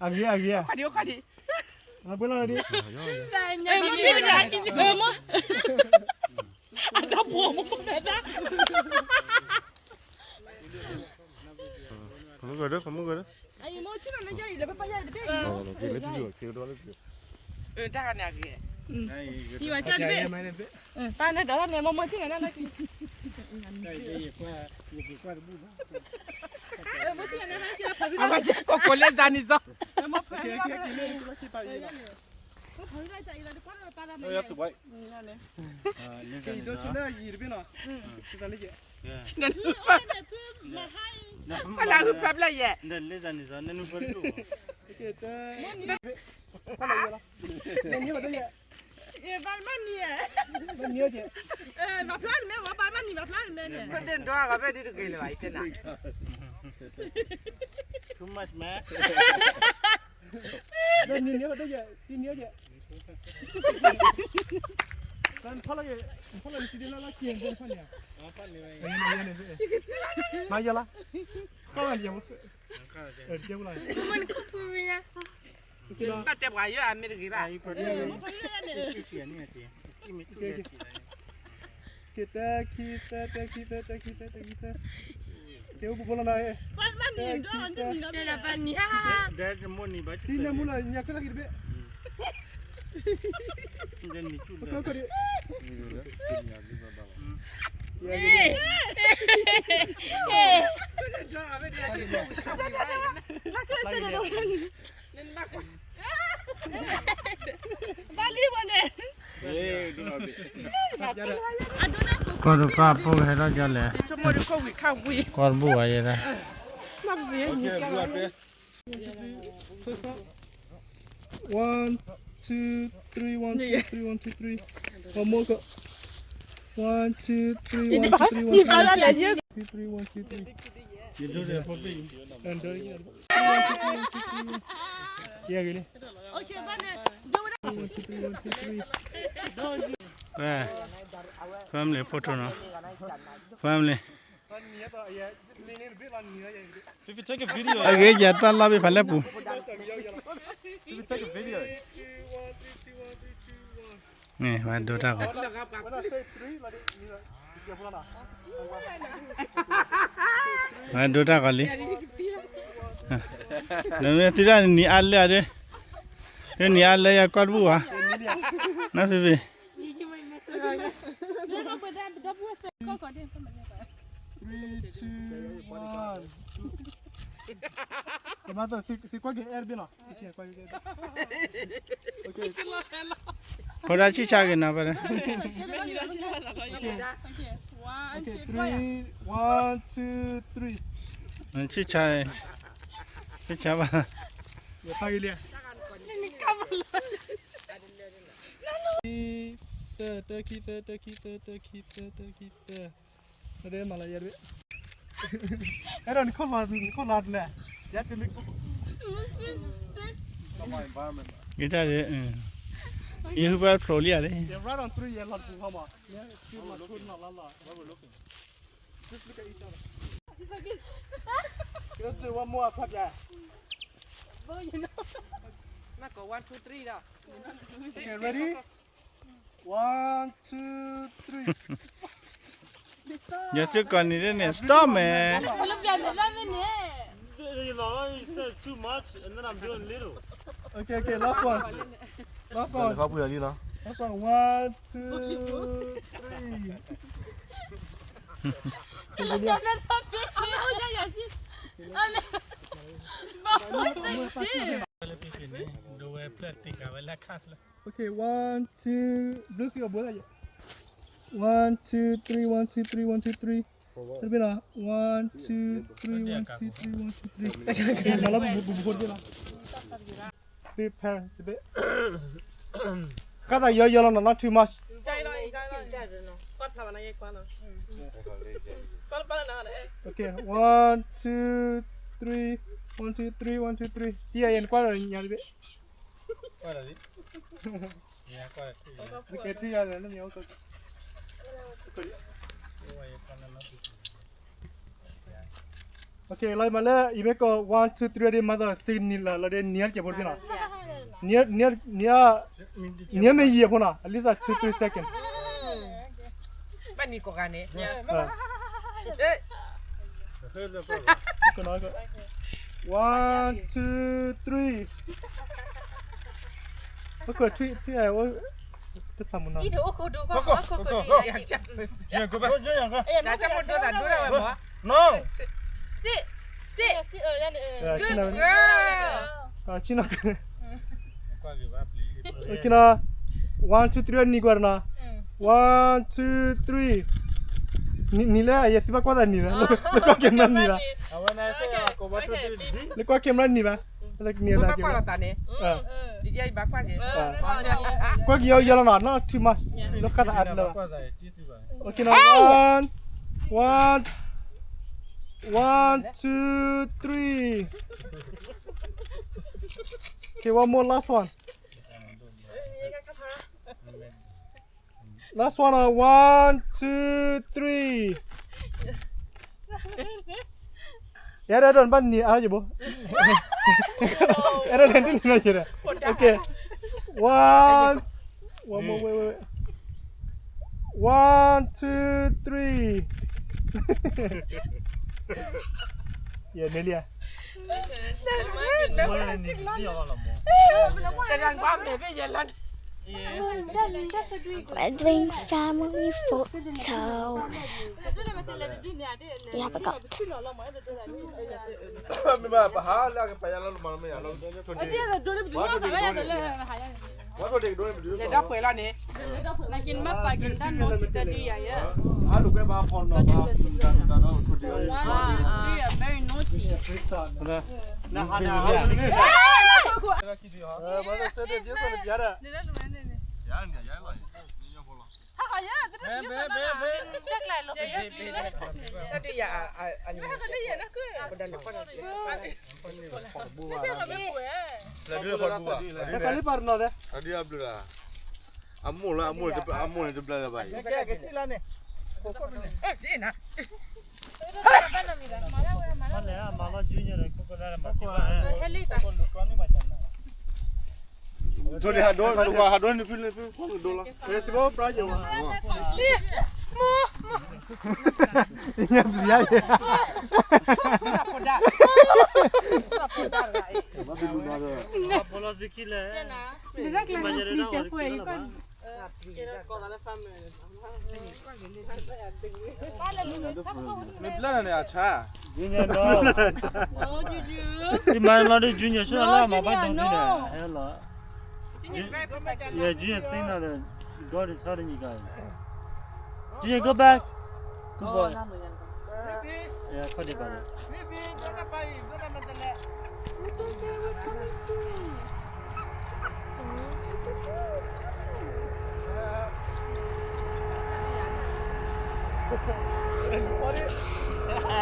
အဂ့ၤ အဂ့ၤ ခွါဒံ ခွါဒံ ဘှဲလီၤဒံ မ့ၢ် အတၢ်ဖိမူခိၣ်နၢ်တၢ် ဖမုၢ်ဂၢၢ်ဒီး ဖမုၢ်ဂၢၢ်ဒီး တၢ်ဂၤန့ၣ်အဂ့ၤ ပၢ်န့ၣ်ဒီးန့ၣ် မ့ၢ်မ့ၢ်ထံၣ်န့ၣ် အဝဲကိးကိးလၢဇာနံၤစီ ပလၢဖျၢၣ်ယဲၢ် ဘၣ်မနံၤ ဘၣ်ဖျါန့ၣ်မ့ၢ် ဘၣ်မနံၤ ဘၣ်ဖျါန့ၣ်မ့ၢ်န့ၣ် ဖဲဒ့ၣ်ဒွါဂၤဖဲဒ့ၣ်တဂ့ၤလၢၤဘၣ် ယတဲနၤ Too much man နံၤနံၤဒီးယဲ နံၤနံၤဒီးယဲ မၤယလီၤ ကီၢ်မနံၤ ဘၣ်တဲပှၤယွၤအမ့ၢ်တဂ့ၤဘၣ် က့ၤတၢ်ခံသၢ တၢ်ခံသၢ တၢ်ခံသၢ တၢ်ခံသၢ က့ၤအိၣ်ပူၤဖိလီၤနီၤ တၢ်ခံသၢ တၢ်ခံသၢ သံနၢမူလီၤ ညါခဲလၢာ်က့ၤတဘ့ၣ် ကီၢ်ကီၢ်ဒံး ဘၣ်လံဝဲန့ၣ် ကီၢ်တကီၢ်ဖိကဟဲထီၣ်ကလဲၣ် ကီၢ်တဘူၣ်ဝဲယဲဒၣ် One, two, three, one, two, three, one, two, three. One more go. One, two, three, one, two, three, one, two, three. Two, three, one, two, three. And do it again. One, two, three, one, two, three. Yeah, really. One, two, three, one, two, three. Family photo နီၤ family အဂ့ၤယတၢ်လီၢ်ဘ့ၣ်ဖးလဲၢ်ပူၤ မ့ၢ်ဝဲဒိတၢ်ဂီၤ ဝဲဒိတၢ်ဂီၤလံ နမ့ၢ်သုတၢ်နံၤအါလၢအဒၢ နံၤအါလၢယကီၢ်တဘူၣ်ဘၣ် နီၢ်ဖံဖံ Three, two, one. ကမၤသးစံးကွၢ်က့ၤအဲၣ်တဘ့ၣ်လီၤ က့ၤကွၢ်က့ၤ Okay. ဖိဒါဆံၣ်ဆါက့ၤနီၤ ပၢ်. Okay, three, one, two, three. ဆံၣ်ဆါ, ဆံၣ်ဆါဘၣ်. ယဖးက့ၤလံ. သၢ, တၢ ခံ သၢ, တၢ ခံ သၢ, တၢ ခံ သၢ, တၢ ခံ သၢ, တၢ ခံ သၢ. နဒဲမၤလၢယဲတဘ့ၣ်. အဲၣ်ဒိးနခိၣ်လီၤ, နခိၣ်လီၤတလဲၣ်. ယဲတမ့ၢ်ခိၣ်, ကတၢၢ်, ယဟူဘၣ်ဖျိးလံဧါလံ. Right on three, ယဲလီၤတပူၤဃီမး. Just look at each other. Let's do one more, အခီပညီ. Okay, ready? One, two, three. ယဲစ့ၢ်ကီးန့ၣ်န့ၣ် stop မဲာ်. It says too much, and then I'm doing little. Okay, okay, last one. Last one. လီၤလီၤ. Last one. One, two, three. လၢပ့ၤပ့ၤန့ၣ် ဒိဝဲဖျၢၣ်တံၢ်ဃာ်ဝဲလၢခါလၢ. Okay, one, two, blue field, both of you. One, two, three, one, two, three, one, two, three. One, two, three, one, two, three, one, two, three. မၤလီၤ ပူၤပူၤပူၤပူၤတဘ့ၣ်လီၤ. Prepare တဘ့ၣ်. ကသးယီယီလီၤနီၤ, not too much. Okay, one, two, three, one, two, three, one, two, three. တံၢ်အံၤ နကွၢ်ဒီးညါတဘ့ၣ်. Okay, တံၢ်အံၤ let me also. Okay, လီၤမၤလၢ ယမ့ၢ်ကိး one, two, three ဒီး မၤသးသ့နံၤလီၤ လီၤဒီး နံၤအကဲးဖိတဘ့ၣ်နီၤ. နံၤ, နံၤ, နံၤ, နံၤမ့ၢ်ယံၤအဖိနီၤ, at least two, three second. ဘၣ်နံၤကိးဂၤန့ၣ်. One, two, three. တဖးမူနီၤ. ဆံနီၤ. One, two, three နံၤကွၢ်နီၤ. One, two, three. နံၤလၢယသံဘၣ်ကွၢ်သးနံၤလၢ, လၢကွၢ် camera နံၤဘၣ်. လၢကွၢ် camera နံၤဘၣ်. လၢနံၤသးက့ၤ, ကွၢ်က့ၤယီယီလီၤနီၤ, not too much. လၢဃၣ်သးအါတလၢဘၣ်. Okay, now one, one, one, two, three. Okay, one more, last one. Last one, uh, one, two, three. ယဲဒၣ်ဒိးနဘၣ်နံၤအါယဘိ. အဲဒၣ်လဲၣ်နံၤနံၤယဲဒၣ်. Okay. One, one more, wait, wait, wait. One, two, three. ယဲန့ၣ်လံဧါ. We're doing family photo. Yeah, I forgot. မ့ၢ်ဘၣ်ပဟးလၢကပၤယၤလၢလီၤမၤမ့ၢ်ယၤလီၤ. လဲၤဒၣ်ပှဲၤလီၤန့ၣ်. နက့ၤနဘၣ်ပာ်က့ၤနတၢ်နီၢ်ထူတဒုယၤယဲ. One, two, three, are very naughty. နဟးနဟး အမိၢ်လၢအမိၢ်န့ၣ် အမိၢ်န့ၣ်တဘျါလၢၤဘၣ်အံၤ. ထိၣ်ဒံးဟးဒိ ဟးဒိန့ၣ်ဖုန့ၣ် ဖုန့ၣ်ဒိလီၤ. သဘိပြါယဝၤ ညါဘျီယဲ ဘီလီၤစခံလဲၣ် မ့ၢ်ဘျါန့ၣ်အဆါ မၤလီၤဒ် Junior ဆၢလီၤ မၤဘၣ်ဒိဒ်န့ၣ် ဟဲလီၤ. Yeah, Junior, think that uh, God is hurting you guys. Junior, go back. Good boy. Yeah, put it back.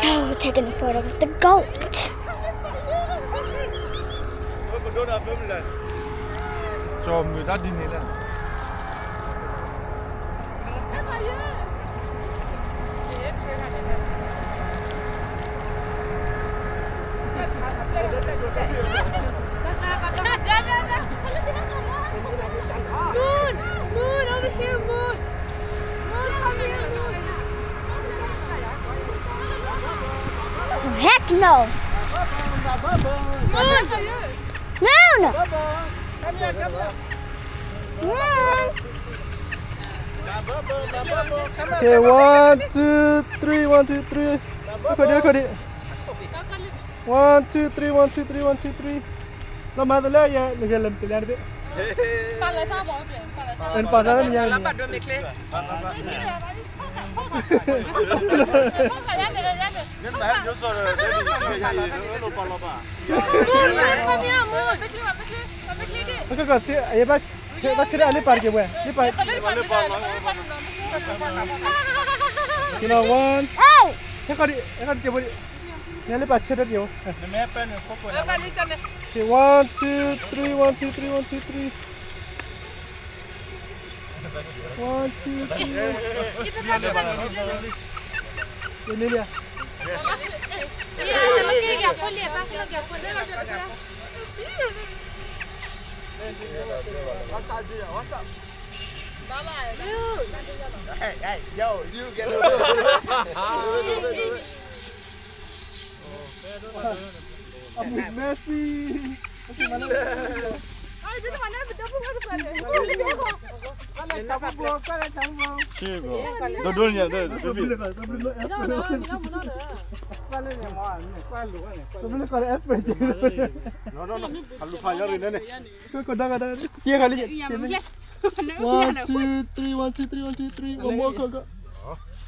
Oh, taking a photo with the goat. Moon, Moon, over here, Moon. Moon, come here, Moon. Heck no. Moon. Moon. Moon. Okay, one, two, three, one, two, three. Cody, Cody. One, two, three, one, two, three, one, two, three. လီၤမၤသလဲယဲ နကလဲၤတလဲတဘ့ၣ် ပာ်လီၤသးမယါ ဘၣ်ဆၢထၢၣ်အလၢပာ်တက့ၢ်ဝဲ လၢပာ် ကလီၤ one ဟဲခီဒံး ဟဲခီဒံး ကဲဘိဒံး နလဲၤပာ်ဆၢထၢၣ်တက့ၢ်ဝဲ Okay, one, two, three, one, two, three, one, two, three. One, two, three. Cornelia. What's up, Junior? What's up? Hey, hey, yo, you get over. Messi. One, two, three, one, two, three, one, two, three. One more, go, go.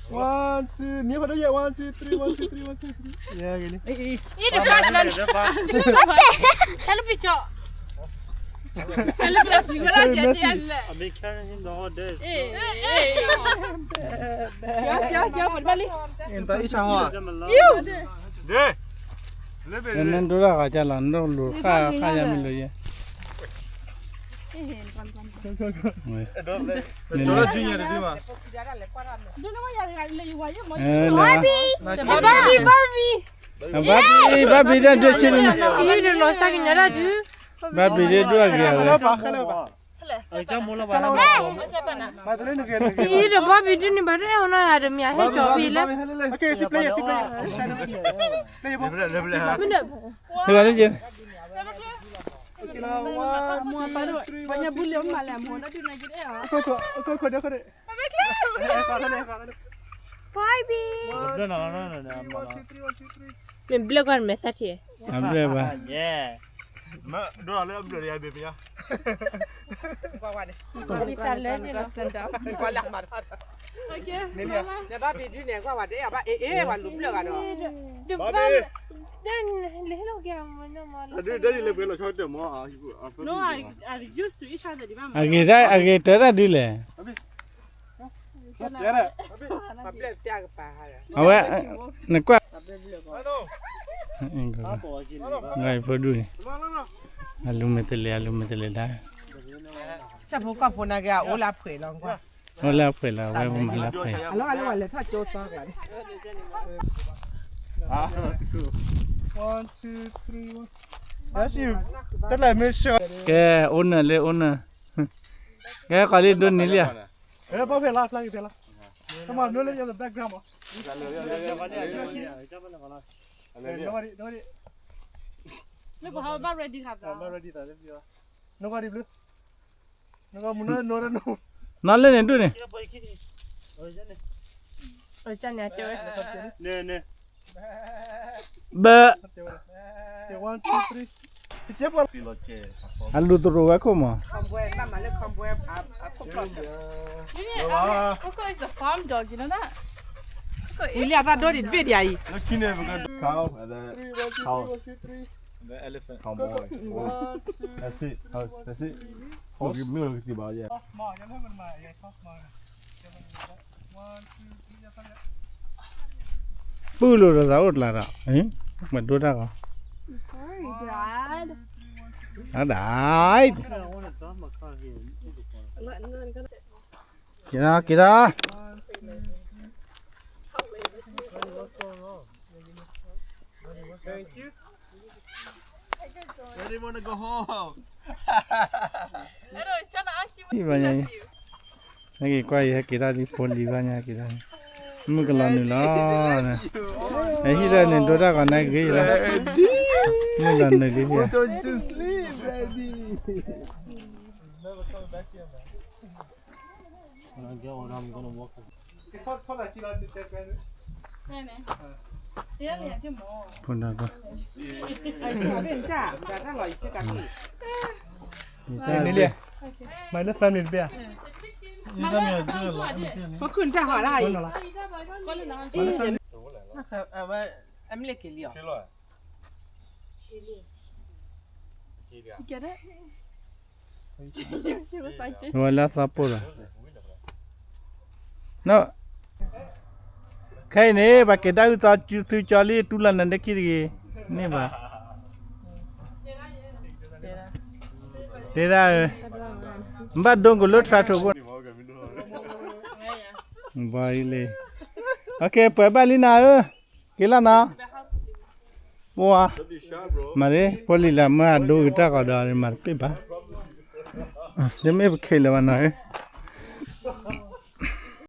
One, two, နံၤဖးဒိၣ်ယဲ one, two, three, one, two, three, one, two, three. Yeah, ဂ့ၤလံ Eat the first one. Tell the picture. I've been carrying him the whole day. Give them a love. နဒိၣ်ရၣ်ဂၤကလီၤ နဒိၣ်လူၤဃၣ်ဃၣ်ယါမ့ၢ်လိၤယဲ Barbie, Barbie, Barbie. Barbie, Barbie ဒ်ဒိၣ်ဆ့န့ၣ် Barbie ဒ်ဒိၣ်အဂ့ၤဝဲ Barbie ဒ်န့ၣ် Barbie ဒ်န့ၣ်ဘၣ်ဒ်အဟိနီၢ်ဂၤတမံၤဟဲကၠီၤဖံးလၢ Okay, play, play, play. မ့ၢ်န့ၣ် Okay, now one, two, three, one, two, three. Barbie. One, two, three, one, two, three, one, two, three. မ့ၢ်ဘျၢၣ်ကွၢ်မဲာ်သၣ်ထံၣ် အဘျၢၣ်ဘၣ် မ့ၢ်ဒိၣ်လၢအဘျၢၣ်ယါဘ့ၣ်ပယါ ဝံသးလၢန့ၣ်လီၤ နဘၣ်ဘ့ၣ်ဒုန့ၣ် ကွၢ်ဝဲဒၣ် ဘၣ်အ့ၣ်အ့ၣ် ဝဲလူၤဘျၢၣ်ဂၤဒီး ဒုး ဒုး ဒုး လၢပှဲၤလီၤဆီတၢ်မီၤ No, I, I used to each other ဒံးဘၣ်မး အဂ့ၤတၢ် အဂ့ၤတၢ်တၢ်ဒုးလဲၣ် အဝဲ နကွၢ် ဂၤအံၤဖိဒူၣ်န့ၣ် အလူၤမဲာ်တလဲၤ အလူၤမဲာ်တလဲၤဒၣ် ဆၣ်ဖိကီၢ်ဖိနာ်က့ အအိၣ်လၢအဖှဲးလီၤကွၢ် အိၣ်လၢအဖှဲးလီၤ အဝဲပမၤလၢအဖှဲး အလီၤဂာ်လၢပှၤလဲၤထီၣ်ကၠိသီကျါန့ၣ် One, two, three, one. တၢ်လဲၤမ့ၢ်ဆှၢ ကဲ owner လၢ owner ကဲ ကီးလံဒိးန့ၢ်လံဧါ ဘၣ်ဖဲလီၤ ဖျါက့ၤဖဲလီၤ Come on, no, no, no, the background မး Nobody, nobody. လၢပှၤဟးဘၣ် ready သး ဘၣ် ready သး လၢပှၤ Nobody blue. နကမူနနိရနိ နီၢ်လၢန့ၣ်ဒူၣ်န့ၣ် န့ၣ် န့ၣ် ဘၢ Okay, one, two, three. အလူၤသရိာ်ဝဲခိၣ်မး, Coco is the farm dog, you know that? ဝံၤလံအသးဒိဒံးတဘ့ၣ်ဒံးအံၤ, Cow, and then cow. Elephant. Cowboy. That's it. That's it. Okay, မ့ၢ်ကသံၣ်ဘၣ်ယဲ. One, two, three, ပုၢ်လိာ်ဒီးသးအိၣ်တလးဒီး, မၤဒိတၢ်ဂီၤ, Dad. က့ၤထီၣ်, က့ၤထီၣ်. Ready, wanna go home. Edo is trying to ask you what he left you. နက့ၤကွၢ်အံၤ ဟဲက့ၤတၢ်ဒ်ဖိလံၤဘၣ်ညါက့ၤတၢ်, မုၢ်ကလီၤနုာ်လီၤ, အဟံၣ်လၢနုာ်ဒိတၢ်ဂီၤနဂ့ၤလီၤ, မုၢ်လီၤနုာ်လံ, Phone number. မ့ၢ်လၢ family တဘ့ၣ်ဧါ, အဝဲ အမ့ၢ်လၢက့ၤလံဧါ, အဝဲလၢသးပိၢ်ဒီး ခဲအံၤန့ၣ် ပှၤက့ၤတၢ်အုၣ်သီစုသုကၠီလံ တူၢ်လီၤနၤဒၣ်ခံတဂ့ၤ, န့ၢ်ဘၣ်, တဲဒၣ်, ဘၣ်ဒိကလၢ try ထိးဘိ, ဘၣ်အံၤလံ, ပှဲၤဘၣ်လံနၤဧၢ, က့ၤလီၤနၤ, ပှၤ, မၤဒ် ဖိလံၤလၢမ့ၢ်အဒိဂ့ၤတၢ်ဂီၤဒီး မၤတပ့ၢ်ဘၣ်, တမ့ၢ်ပခဲလၢာ်ဘၣ်နၤဧၢ